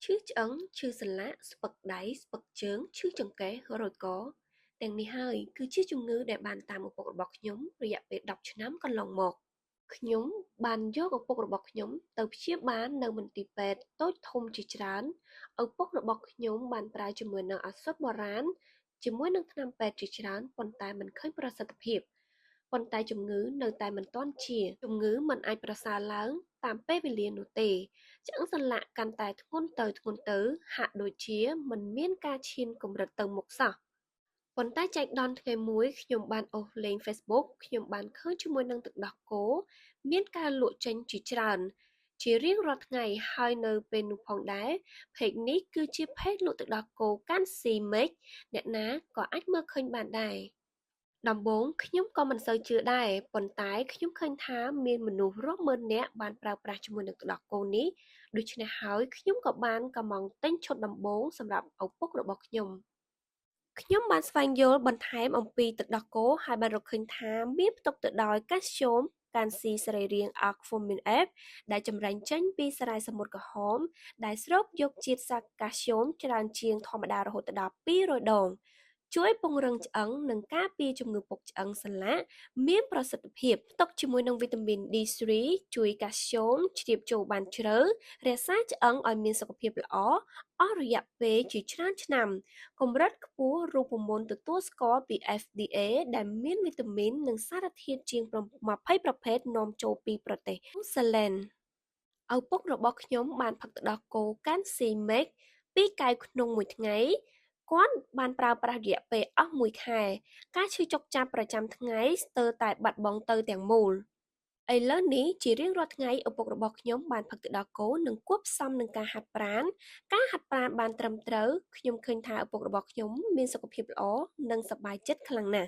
ឈឺឆ្អឹង ឈឺសន្លាក់ ស្ពឹកដៃ ស្ពឹកជើង ឈឺចង្កេះ រោយក ទាំងនេះហើយគឺជាជំងឺដែលបានតាមឪពុករបស់ខ្ញុំរយៈពេល10ឆ្នាំកន្លងមក។ ខ្ញុំបានយកឪពុករបស់ខ្ញុំទៅព្យាបាលនៅមន្ទីរពេទ្យតូចធំជាច្រើន។ ឪពុករបស់ខ្ញុំបានប្រើជាមួយនឹងឱសថបុរាណ ជាមួយនឹងថ្នាំពេទ្យជាច្រើន ប៉ុន្តែមិនឃើញប្រសិទ្ធភាព ប៉ុន្តែជំងឺនៅតែមិនទាន់ជា ជំងឺមិនអាចប្រសើរឡើងតាមពេលវេលានោះទេ។ ឆ្អឹងសន្លាក់កាន់តែធ្ងន់ទៅធ្ងន់ទៅ ហាក់ដូចជាមិនមានការឈានកម្រិតទៅមុខសោះ។ ប៉ុន្តែចែកដន្យថ្ងៃមួយខ្ញុំបានអូសលេង Facebook ខ្ញុំបានឃើញជាមួយនឹងទឹកដោះគោមានការលក់ចេញជាច្រើនជារៀងរាល់ថ្ងៃ ហើយនៅពេលនោះផងដែរ ផេកនេះគឺជាផេកលក់ទឹកដោះគោកាន់ស៊ីមេច អ្នកណាក៏អាចមើលឃើញបានដែរ។ ដំបូងខ្ញុំក៏មិនសូវជឿដែរ ប៉ុន្តែខ្ញុំឃើញថាមានមនុស្សរាប់ម៉ឺននាក់បានប្រើប្រាស់ជាមួយនឹងទឹកដោះគោនេះ ដូច្នេះហើយខ្ញុំក៏បានកម្មង់ទិញឈុតដំបូងសម្រាប់ឪពុករបស់ខ្ញុំ។ ខ្ញុំបានស្វែងយល់បន្ថែមអំពីទឹកដោះគោ ហើយបានរកឃើញថាមានផ្ទុកទៅដោយកាល់ស្យូម កាល់ស៊ីសរីរាង្គ Aquamin F ដែលចម្រាញ់ចេញពីសារ៉ាយសមុទ្រក្រហម ដែលស្រូបយកជាតិសាកាល់ស្យូមច្រើនជាងធម្មតារហូតដល់200ដង ជួយពង្រឹងឆ្អឹងនិងការពារជំងឺពុកឆ្អឹងសន្លាក់មានប្រសិទ្ធភាព។ ផ្ទុកជាមួយនឹងវីតាមីន D3 ជួយកាល់ស្យូមជ្រាបចូលបានជ្រៅ រក្សាឆ្អឹងឲ្យមានសុខភាពល្អអស់រយៈពេលជាច្រើនឆ្នាំ កម្រិតខ្ពស់រូបមន្តទទួលស្គាល់ពី FDA ដែលមានវីតាមីននិងសារធាតុជាង20ប្រភេទនាំចូលពីប្រទេសនូវហ្សេឡង់។ ឪពុករបស់ខ្ញុំបានផឹកទឹកដោះគោកាន់ស៊ីមេច2កែវក្នុងមួយថ្ងៃ គាត់បានប្រើប្រាស់រយៈពេលអស់1ខែ ការឈឺចុកចាប់ប្រចាំថ្ងៃស្ទើរតែបាត់បង់ទៅទាំងមូល។ ឥឡូវនេះជារៀងរាល់ថ្ងៃឪពុករបស់ខ្ញុំបានផឹកទឹកដោះគោនិងគួបផ្សំនឹងការហាត់ប្រាណ ការហាត់ប្រាណបានត្រឹមត្រូវ ខ្ញុំឃើញថាឪពុករបស់ខ្ញុំមានសុខភាពល្អនិងសប្បាយចិត្តខ្លាំងណាស់។